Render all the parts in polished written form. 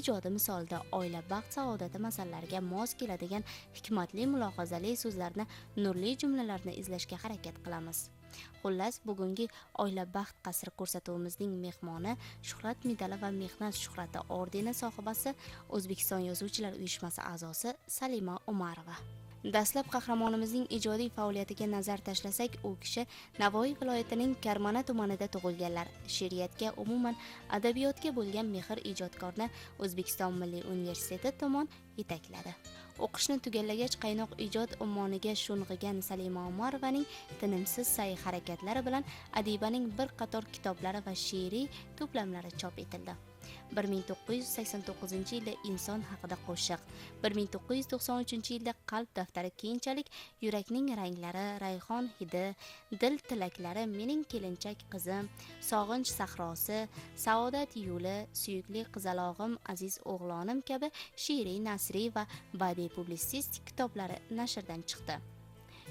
Ijodi misolida oila baxt saodati masalalariga mos keladigan hikmatli, mulohazali so'zlarni, nurli jumlalarni izlashga harakat qilamiz. Xullas, bugungi "Oila baxt qasri" ko'rsatuvimizning mehmoni Shuhrat medali va Mehnat shuhrati ordeni sohibasi, O'zbekiston Yozuvchilar uyushmasi a'zosi Salima Umarova. Dastlab qahramonimizning ijodiy faoliyatiga nazar tashlasak, u kishi Navoiy viloyatining Karmana tumanida tug'ilganlar. She'riyatga, umuman adabiyotga bo'lgan mehr ijodkorni O'zbekiston Milliy universiteti tomon yetakladi. O'qishni tugallagach, qaynoq ijod ummoniga sho'ng'igan Salima Umarovaning tinimsiz sa'y harakatlari bilan adibaning bir qator kitoblari va she'riy to'plamlari chop etildi. 1989 yilda "Inson haqida qo'shiq", 1993 yilda "Qalb daftari", keyinchalik "Yurakning ranglari", "Rayhon hidi", "Dil tilaklari", "Mening kelinchak qizim", "Sog'inch sahrosi", "Saodat yo'li", "Suyukli qizalog'im, aziz o'g'lonim" kabi she'riy, nasriy va badiiy publitsistik kitoblari nashrdan chiqdi.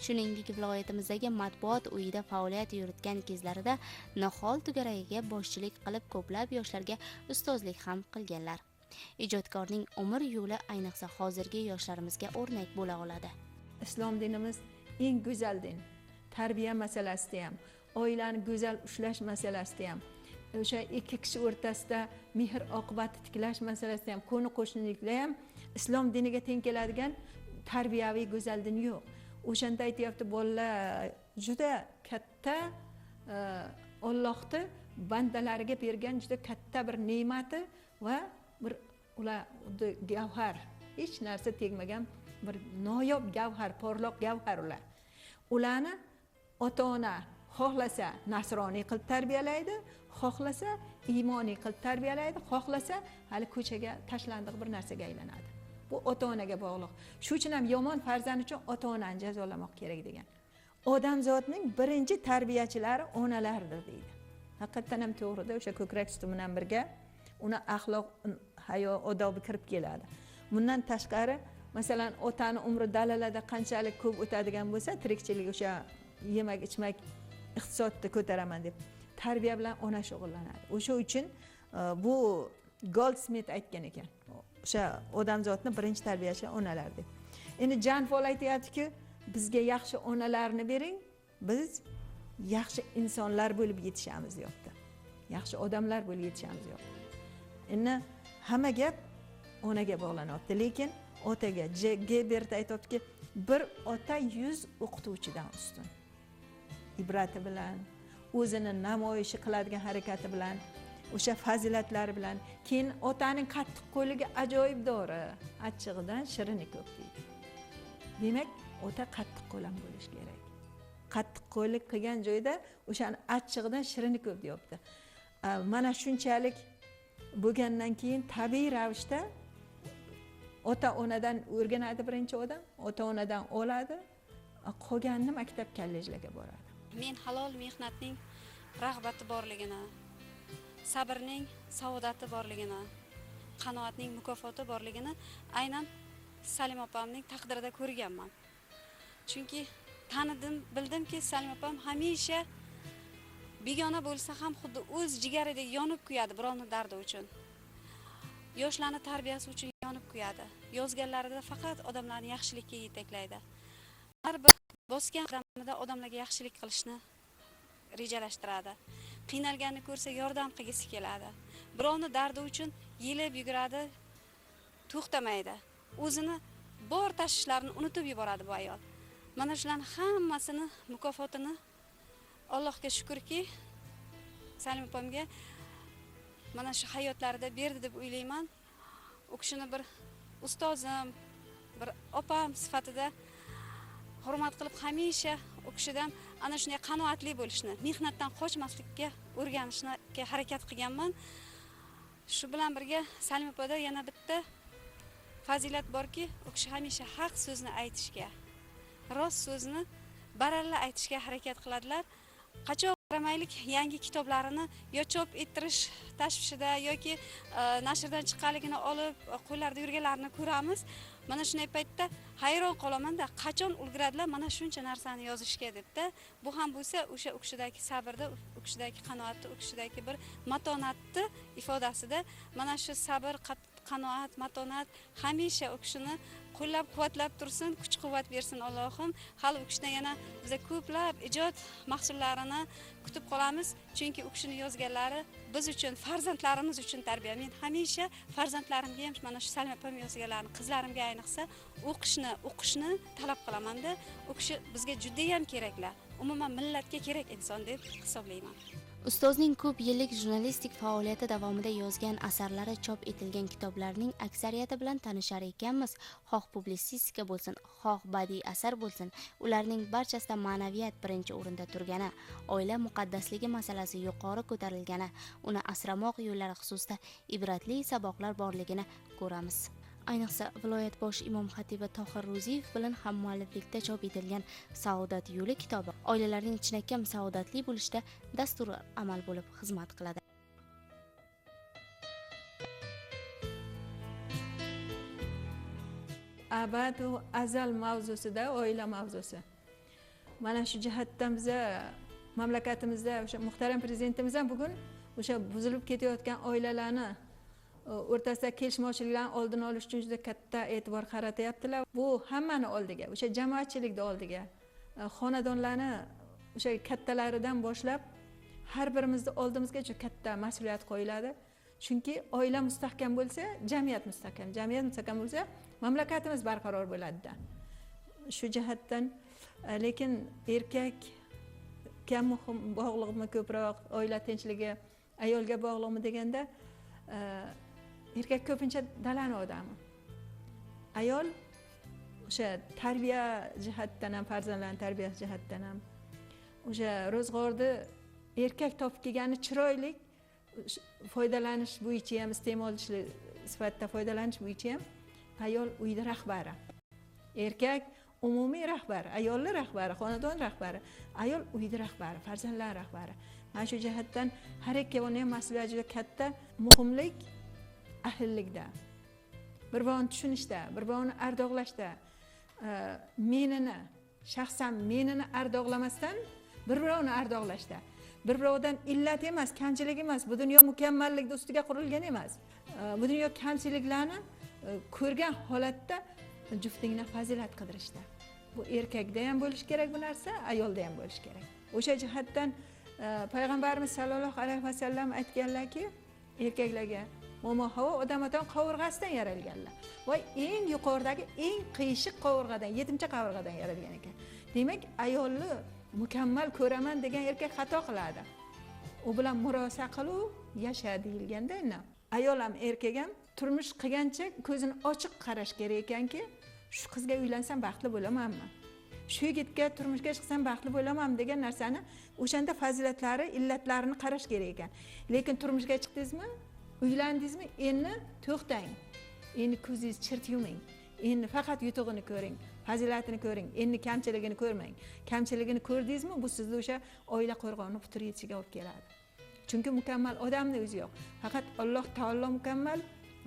Shuningdek, viloyatimizdagi matbuot uyida faoliyat yuritgan kezlarida Nihol to'garagiga boshchilik qilib, ko'plab yoshlarga ustozlik ham qilganlar. Ijodkorning umr yo'li ayniqsa hozirgi yoshlarimizga o'rnak bo'la oladi. Islom dinimiz eng go'zal din. Tarbiya masalasida ham, oilani go'zal ushlash masalasida ham, o'sha ikki kishi o'rtasida mehr oqibatni tiklash masalasida ham, qo'ni qo'shnilikda ham islom diniga teng keladigan tarbiyaviy go'zal din yo'q. O'shanda aytyapti, bolalar juda katta, Ollohni bandalariga bergan juda katta bir ne'mati va bir ular xuddi gavhar, hech narsa tegmagan bir noyob gavhar, porloq gavhar ular. Ularni ota ona xohlasa nasroniy qilib tarbiyalaydi, xohlasa iymoniy qilib tarbiyalaydi, xohlasa hali ko'chaga tashlandiq bir narsaga aylanadi. Bu ota onaga bog'liq. Shuning uchun ham yomon farzand uchun ota onani jazolamoq kerak degan. Odamzodning birinchi tarbiyachilari onalardir deydi. Haqiqatdan ham to'g'rida, o'sha ko'krak suti bilan birga uni axloq, hayo, odobi kirib keladi. Bundan tashqari, masalan, otani umri dalalarda qanchalik ko'p o'tadigan bo'lsa, tirikchilik, o'sha yemak ichmak, iqtisodni ko'taraman deb, tarbiya bilan ona shug'ullanadi. O'sha uchun bu Goldsmit aytgan ekan, o'sha odamzodni birinchi tarbiyachi onalar deb. Endi Jan Fol aytyaptiki, bizga yaxshi onalarni bering, biz yaxshi insonlar bo'lib yetishamiz deyapti, yaxshi odamlar bo'lib yetishamiz deyapti. Endi hamma gap onaga bog'lanyapti, lekin otaga Gebert aytyaptiki, bir ota 100 o'qituvchidan ustun. Ibrati bilan, o'zini namoyishi qiladigan harakati bilan, o'sha fazilatlari bilan. Keyin otaning qattiq qo'liga ajoyib dori, achchig'idan shirini ko'p deydi. Demak, ota qattiq qo'l ham bo'lishi kerak. Qattiq qo'llik qilgan joyda o'shani achchig'idan shirini ko'p deyapti. Mana shunchalik bo'lgandan keyin tabiiy ravishda ota onadan o'rganadi birinchi odam, ota onadan oladi, qolganini maktab, kollejlarga boradi. Men halol mehnatning rag'bati borligini, sabrning saodati borligini, qanoatning mukofoti borligini aynan Salim opamning taqdirida ko'rganman. Chunki tanidim, bildimki, Salim opam hamisha begona bo'lsa ham xuddi o'z jigaridek yonib kuyadi birovni dardi uchun. Yoshlarni tarbiyasi uchun yonib kuyadi. Yozganlarida faqat odamlarni yaxshilikka yetaklaydi. Har bir bosgan qadamida odamlarga yaxshilik qilishni rejalashtiradi. Qiynalganini ko'rsa, yordam qilgisi keladi. Birovni dardi uchun yelib yuguradi, to'xtamaydi. O'zini bor tashvishlarini unutib yuboradi bu ayol. Mana shularni hammasini mukofotini, Allohga shukrki, Salim opamga mana shu hayotlarida berdi deb o'ylayman. U kishini bir ustozim, bir opam sifatida hurmat qilib, hamisha u kishidan ana shunday qanoatli bo'lishni, mehnatdan qochmaslikka o'rganishga harakat qilganman. Shu bilan birga Salim opada yana bitta fazilat borki, u kishi hamisha haq so'zni aytishga, rost so'zni baralla aytishga harakat qiladilar. Qachon qaramaylik, yangi kitoblarini yo chop ettirish tashvishida yoki nashrdan chiqqanligini olib qo'llarida yurganlarini ko'ramiz. Mana shunday paytda hayron qolamanda, qachon ulguradilar mana shuncha narsani yozishga debda. Bu ham bo'lsa o'sha u kishidagi sabrni, u kishidagi qanoatni, u kishidagi bir matonatni ifodasida. Mana shu sabr, qanoat, matonat hamisha u kishini qo'llab-quvvatlab tursin, kuch-quvvat bersin Allohim. Hali u kishidan yana biza ko'plab ijod mahsullarini kutib qolamiz, chunki u kishining yozganlari biz uchun, farzandlarimiz uchun tarbiya. Men hamisha farzandlarimga ham mana shu Salima opam yozganlarini, qizlarimga ayniqsa o'qishni talab qilamanda. U kishi bizga juda ham keraklar, umuman millatga kerak inson deb hisoblayman. Ustozning ko'p yillik jurnalistik faoliyati davomida yozgan asarlari chop etilgan kitoblarning aksariyati bilan tanishar ekanmiz. Xoh publitsistika bo'lsin, xoh badiiy asar bo'lsin, ularning barchasida ma'naviyat birinchi o'rinda turgani, oila muqaddasligi masalasi yuqori ko'tarilgani, uni asramoq yo'llari xususida ibratli saboqlar borligini ko'ramiz. Ayniqsa viloyat bosh imom xatibi Tohir Ro'ziyev bilan hammualliflikda chop etilgan Saodat yo'li kitobi oilalarning chinakam saodatli bo'lishida dasturi amal bo'lib xizmat qiladi. Abad va azal mavzusida oila mavzusi. Mana shu jihatdan biza mamlakatimizda o'sha muhtaram prezidentimiz ham bugun o'sha buzilib ketayotgan oilalarni o'rtasida kelishmovchiliklarni oldini olish uchun juda katta e'tibor qaratyaptilar. Bu hammani oldiga, o'sha jamoatchilikni oldiga, xonadonlarni o'sha kattalaridan boshlab har birimizni oldimizga juda katta mas'uliyat qo'yiladi. Chunki oila mustahkam bo'lsa, jamiyat mustahkam, jamiyat mustahkam bo'lsa, mamlakatimiz barqaror bo'ladi-da. Shu jihatdan lekin erkakka muhim bog'liqmi ko'proq, oila tinchligi ayolga bog'liqmi deganda, erkak ko'pincha dalani odami. Ayol o'sha tarbiya jihatdan ham, farzandlarning tarbiyasi jihatdan ham o'sha ro'zg'orni erkak topib kelgani chiroyli foydalanish bo'yicha ham, iste'molchi sifatida foydalanish bo'yicha ham ayol uyda rahbari. Erkak umumiy rahbari, ayollar rahbari, xonadon rahbari, ayol uyda rahbari, farzandlar rahbari. Mana shu jihatdan har ikkovining ham mas'uliyati juda katta. Muhimlik ahillikda, bir-birini tushunishda, bir-birini ardoqlashda, menini, shaxsan menini ardoqlamasdan bir-birini ardoqlashda, bir-birovidan illat emas, kamchilik emas, bu dunyo mukammallikni ustiga qurilgan emas. Bu dunyo kamchiliklarni ko'rgan holatda juftingdan fazilat qidirishda. Bu erkakda ham bo'lishi kerak bu narsa, ayolda ham bo'lishi kerak. O'sha jihatdan payg'ambarimiz sallallohu alayhi vasallam aytganlarki, erkaklarga Momo Havo odam otam qovurg'asidan yaralganlar. Va eng yuqoridagi eng qiyshiq qovurg'adan, yetimcha qovurg'adan yaralgan ekan. Demak, ayolni mukammal ko'raman degan erkak xato qiladi. U bilan murosa qiluv yasha deyilganda endi ayol ham erkak ham turmush qilgancha ko'zini ochiq qarash kerak ekanki, shu qizga uylansam baxtli bo'lamanmi? Shu yigitga turmushga chiqsam baxtli bo'lamanmi degan narsani o'shanda fazilatlari, illatlarini qarash kerak ekan. Lekin turmushga chiqdingizmi, uylandingizmi, endi to'xtang. Endi ko'zingiz chirt yuming. Endi faqat yutug'ini ko'ring, fazilatini ko'ring, endi kamchiligini ko'rmang. Kamchiligini ko'rdingizmi, bu sizni o'sha oila qo'rg'oni putur yetishiga olib keladi. Chunki mukammal odamning o'zi yo'q. Faqat Alloh taolo mukammal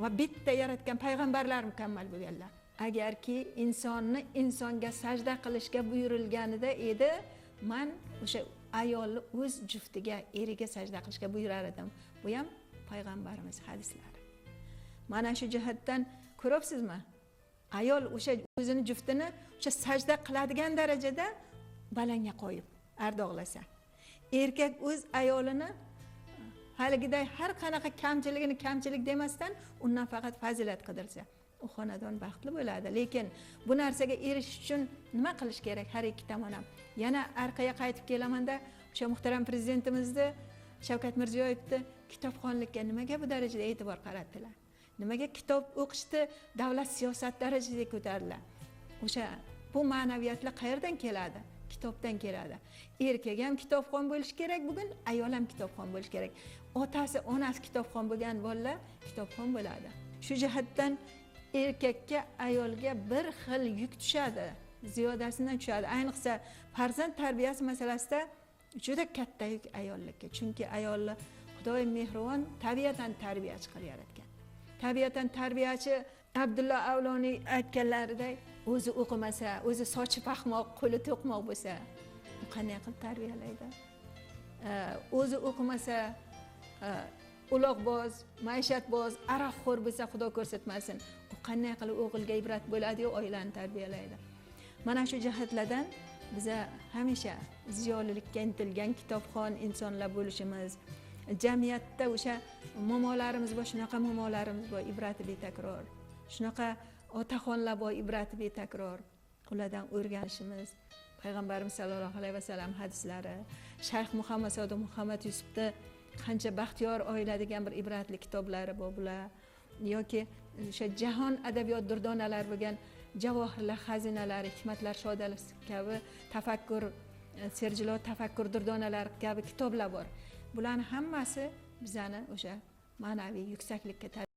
va bitta yaratgan payg'ambarlar mukammal bo'lganlar. Agarki insonni insonga sajda qilishga buyurilganida edi, men o'sha ayolni o'z juftiga, eriga sajda qilishga buyurar edim. Bu ham payg'ambarimiz hadislari. Mana shu jihatdan ko'ryapsizmi? Ayol o'sha o'zini juftini o'sha sajda qiladigan darajada balanga qo'yib ardoqlasa, erkak o'z ayolini haligiday har qanaqa kamchiligini kamchilik demasdan undan faqat fazilat qidirsa, u xonadon baxtli bo'ladi. Lekin bu narsaga erishish uchun nima qilish kerak har ikki tomon ham? Yana orqaga qaytib kelamanda, o'sha muhtaram prezidentimizni Shavkat Mirziyoyevni kitobxonlikka nimaga bu darajada e'tibor qaratdilar? Nimaga kitob o'qishni davlat siyosati darajasiga ko'tardilar? O'sha bu ma'naviyatlar qayerdan keladi? Kitobdan keladi. Erkak ham kitobxon bo'lishi kerak bugun, ayol ham kitobxon bo'lishi kerak. Otasi, onasi kitobxon bo'lgan bolalar kitobxon bo'ladi. Shu jihatdan erkakka, ayolga bir xil yuk tushadi, ziyodasidan tushadi. Ayniqsa farzand tarbiyasi masalasida juda katta yuk ayollikka. Chunki ayolni Xudoy mehribon tabiatan tarbiyachi qilib yaratgan. Tabiatan tarbiyachi Abdulla Avloniy aytganlaridek, o'zi o'qimasa, o'zi sochi paxmoq, qo'li to'qmoq bo'lsa, u qanday qilib tarbiyalaydi? O'zi o'qimasa, Uloqboz, maishatboz, aroqxo'r bo'lsa, Xudo ko'rsatmasin, u qanday qilib o'g'ilga ibrat bo'ladi-yu, oilani tarbiyalaydi. Mana shu jihatlardan biza hamisha ziyolilikka intilgan kitobxon insonlar bo'lishimiz, jamiyatda o'sha momolarimiz bor, shunaqa momolarimiz bor, ibrati betakror. Shunaqa otaxonlar bor, ibrati betakror. Ulardan o'rganishimiz, Payg'ambarimiz sallallohu alayhi vasallam hadislari, Shayx Muhammad Sodiq Muhammad Yusufda qancha baxtiyor oila degan bir ibratli kitoblari bor bular, yoki o'sha jahon adabiyot durdonalari bo'lgan javohirlar xazinalari, hikmatlar shodalisi kabi tafakkur, serjilo tafakkur durdonalari kabi kitoblar bor. Bularning hammasi bizani o'sha ma'naviy yuksaklikka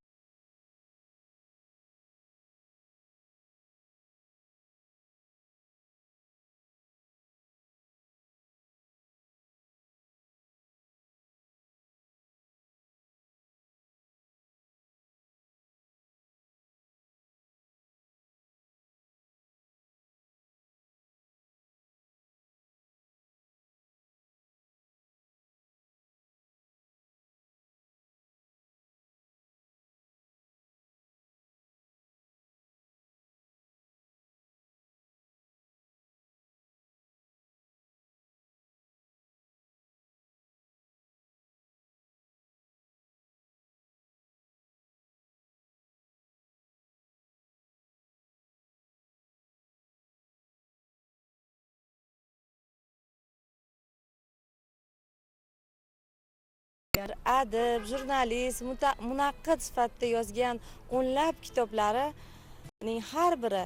adib, jurnalist, munaqqid sifatida yozgan o'nlab kitoblarining har biri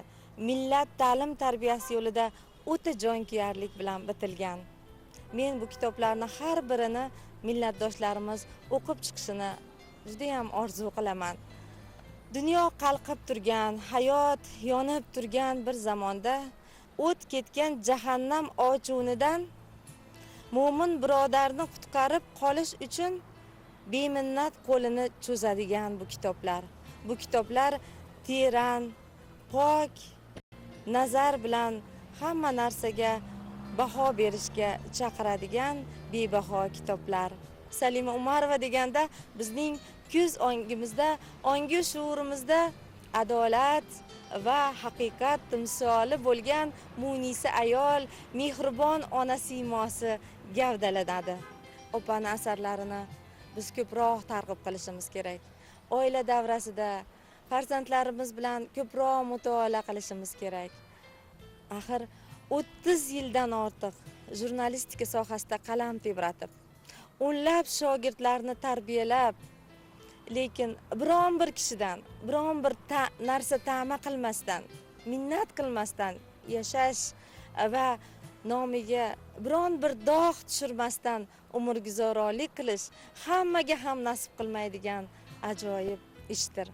millat ta'lim tarbiyasi yo'lida o'ta jonkuyarlik bilan bitilgan. Men bu kitoblarni har birini millatdoshlarimiz o'qib chiqishini juda ham orzu qilaman. Dunyo qalqib turgan, hayot yonib turgan bir zamonda o't ketgan jahannam ochunidan mo'min birodarni qutqarib qolish uchun beminnat qo'lini cho'zadigan bu kitoblar. Bu kitoblar teran, pok nazar bilan hamma narsaga baho berishga chaqiradigan bebaho kitoblar. Salima Umarova deganda bizning ko'z ongimizda, ongi shuurimizda adolat va haqiqat timsoli bo'lgan munisa ayol, mehribon ona siymosi gavdalanadi. Opani asarlarini biz ko'proq targ'ib qilishimiz kerak. Oila davrasida farzandlarimiz bilan ko'proq mutolaa qilishimiz kerak. Axir 30 yildan ortiq jurnalistika sohasida qalam tebratib, o'nlab shogirdlarni tarbiyalab, lekin biron bir kishidan, biron bir narsa ta'ma qilmasdan, minnat qilmasdan yashash va nomiga biron bir dog' tushirmasdan umrguzaronlik qilish hammaga ham nasib qilmaydigan ajoyib ishdir.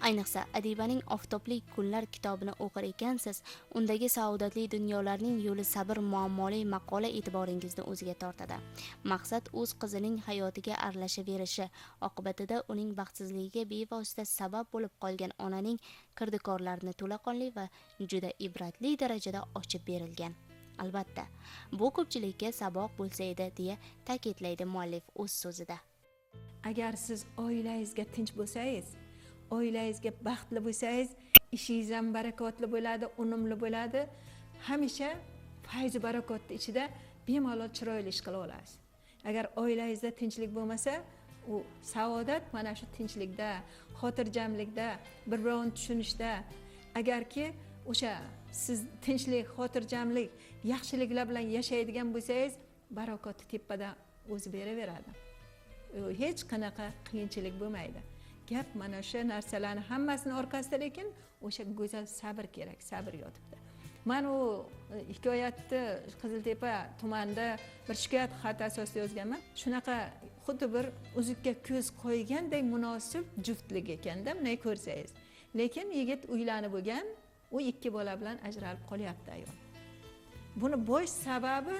Ayniqsa, adibaning Oftobli kunlar kitobini o'qir ekansiz, undagi saodatli dunyolarning yo'li sabr muammoli maqola e'tiboringizni o'ziga tortadi. Maqsad o'z qizining hayotiga aralashaverishi, oqibatida uning baxtsizligiga bevosita sabab bo'lib qolgan onaning kirdikorlarini to'laqonli va juda ibratli darajada ochib berilgan. Albatta, bu ko'pchilikka saboq bo'lsa edi, deya ta'kidlaydi muallif o'z so'zida. Agar siz oilangizga tinch bo'lsangiz, oilangizga baxtli bo'lsangiz, ishingiz ham barakotli bo'ladi, unumli bo'ladi. Hamisha fayz barakotni ichida bemalol chiroyli ish qila olasiz. Agar oilangizda tinchlik bo'lmasa, u saodat mana shu tinchlikda, xotirjamlikda, bir-birini tushunishda. Agarki o'sha siz tinchlik, xotirjamlik, yaxshiliklar bilan yashaydigan bo'lsangiz, barakotni tepadan o'zi beraveradi. Hech qanaqa qiyinchilik bo'lmaydi. Gap mana shu narsalarni hammasini orqasida, lekin o'sha go'zal sabr kerak, sabr yotibdi. Men u hikoyatni Qiziltepa tumanida bir shikoyat xati asosida yozganman. Shunaqa xuddi bir uzukka ko'z qo'yganday munosib juftlik ekanda, bunday ko'rsangiz. Lekin yigit uylanib bo'lgan, u ikki bola bilan ajralib qolyapti ayol. Buni bosh sababi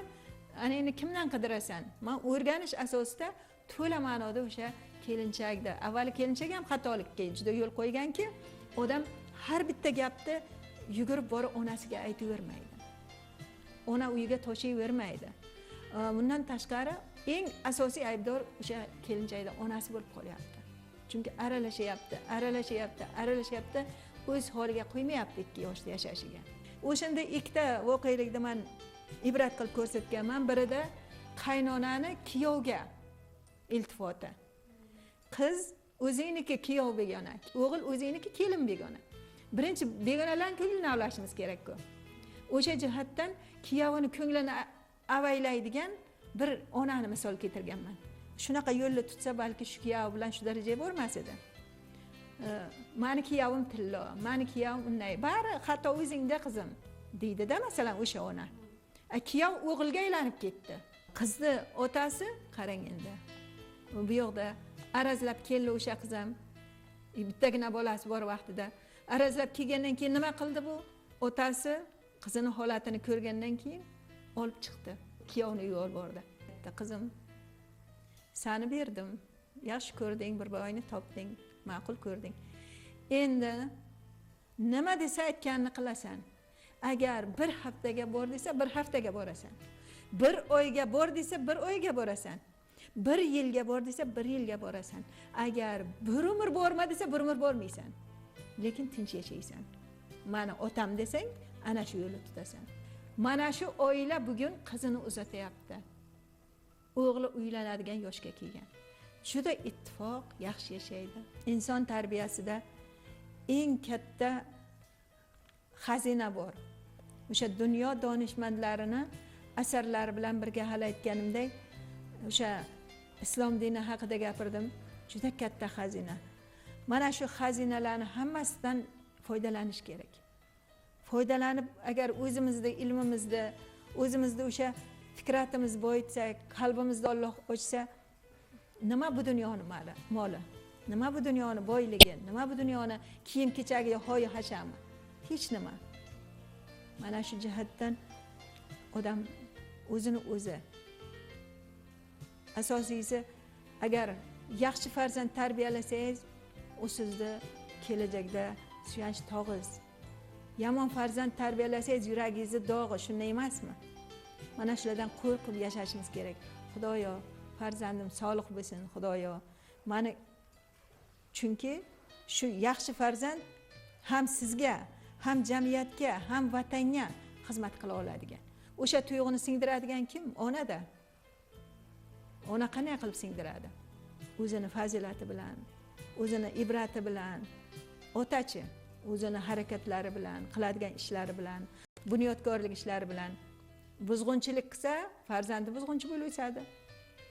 ana endi kimdan qidirasan? Men o'rganish asosida to'la ma'noda o'sha kelinchakda. Avvali kelinchak ham xatolikka juda yo'l qo'yganki, odam har bitta gapni yugurib borib onasiga aytavermaydi. Ona uyiga toshiyvermaydi. Bundan tashqari Eng asosiy aybdor o'sha kelinchakda onasi bo'lib qolyapti. Chunki aralashyapti, aralashyapti, aralashyapti, o'z holiga qo'ymayapti 2 yoshda yashashiga. O'shanda ikkita voqelikni men ibrat qilib ko'rsatganman. Birida qaynonani kuyovga iltifoti. Qiz o'zingniki kuyov begona, o'g'il o'zingniki kelin begona. Birinchi begonalarning ko'nglini avlashimiz kerak-ku. O'sha jihatdan kuyovini ko'nglini avaylaydigan bir onani misol keltirganman. Shunaqa yo'lni tutsa balki shu kuyov bilan shu darajaga bormas edi. Mani kuyovim tillo, mani kuyovim unday, bari xato o'zingda qizim deydi-da masalan o'sha ona. Kuyov o'g'ilga aylanib ketdi. Qizni otasi qarang endi. Bu yoqda arazlab keldi o'sha qiz ham. Bittagina bolasi bor vaqtida. Arazlab kelgandan keyin nima qildi bu? Otasi qizini holatini ko'rgandan keyin olib chiqdi. Kuyovni uyga olib bordi. Qizim, seni berdim. Yaxshi ko'rding, bir boyni topding, ma'qul ko'rding. Endi nima desa aytganini qilasan. Agar bir haftaga bor desa, bir haftaga borasan. Bir oyga bor desa, bir oyga borasan. Bir yilga bor desa, bir yilga borasan. Agar bir umr borma desa, bir umr bormaysan. Lekin tinch yashaysan. Mani otam desang, ana shu yo'lni tutasan. Mana shu oila bugun qizini uzatyapti. O'g'li uylanadigan yoshga kelgan. Juda ittifoq, yaxshi yashaydi. Inson tarbiyasida eng katta xazina bor. O'sha dunyo donishmandlarini asarlari bilan birga hali aytganimdek, o'sha islom dini haqida gapirdim. Juda katta xazina. Mana shu xazinalarni hammasidan foydalanish kerak. Foydalanib agar o'zimizni ilmimizni, o'zimizni o'sha fikratimiz boyitsak, qalbimizni Alloh ochsa, nima bu dunyoni moli? Nima bu dunyoni boyligi? Nima bu dunyoni kiyim-kechagi, hoyu hashami? Hech nima. Mana shu jihatdan odam o'zini o'zi, asosiysi agar yaxshi farzand tarbiyalasangiz, u sizni kelajakda suyanch tog'ingiz. Yomon farzand tarbiyalasangiz, yuragingizni dog'i, shunday emasmi? Mana shulardan qo'rqib yashashimiz kerak. Xudoyo, farzandim solih bo'lsin, Xudoyo. Mani chunki shu yaxshi farzand ham sizga, ham jamiyatga, ham vatanga xizmat qila oladigan. O'sha tuyg'uni singdiradigan kim? Onada. Ona qanday qilib singdiradi? O'zini fazilati bilan, o'zini ibrati bilan, otachi o'zini harakatlari bilan, qiladigan ishlari bilan, bunyodkorlik ishlari bilan. Buzg'unchilik qilsa, farzandi buzg'unchi bo'lib o'sadi.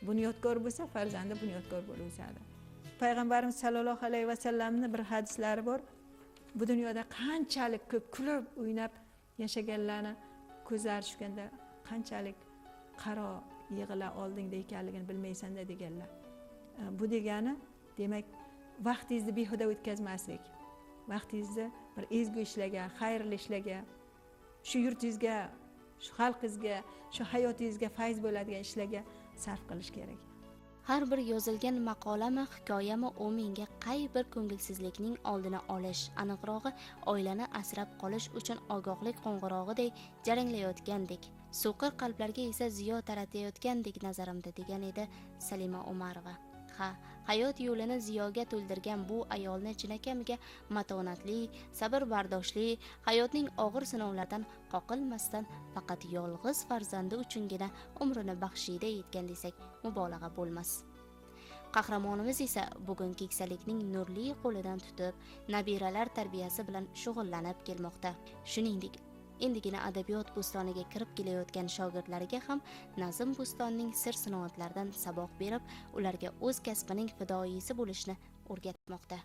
Bunyodkor bo'lsa, farzandi bunyodkor bo'lib o'sadi. Payg'ambarimiz sallallohu alayhi vasallamning bir hadislari bor. Bu dunyoda qanchalik ko'p kulib o'ynab yashaganlarni ko'zlari tushganda qanchalik qaro yig'ila oldingda ekanligini bilmaysan-da deganlar. Bu degani, demak, vaqtingizni behuda o'tkazmaslik, vaqtingizni bir ezgu ishlarga, xayrli ishlarga, shu yurtingizga, shu xalqingizga, shu hayotingizga fayz bo'ladigan ishlarga sarf qilish kerak. Har bir yozilgan maqolami, hikoyami u menga qay bir ko'ngilsizlikning oldini olish, aniqrog'i oilani asrab qolish uchun ogohlik qo'ng'irog'idek jaranglayotgandek, so'qir qalblarga esa ziyo taratayotgandek nazarimda, degan edi Salima Umarova. Ha, hayot yo'lini ziyoga to'ldirgan bu ayolni chinakamiga matonatli, sabr bardoshli, hayotning og'ir sinovlaridan qoqilmasdan faqat yolg'iz farzandi uchungina umrini baxshida etgan desak mubolag'a bo'lmas. Qahramonimiz esa bugun keksalikning nurli qo'lidan tutib, nabiralar tarbiyasi bilan shug'ullanib kelmoqda. Shuningdek, endigina adabiyot bo'stoniga kirib kelayotgan shogirdlariga ham nazm bo'stonining sir sinoatlaridan saboq berib, ularga o'z kasbining fidoyisi bo'lishni o'rgatmoqda.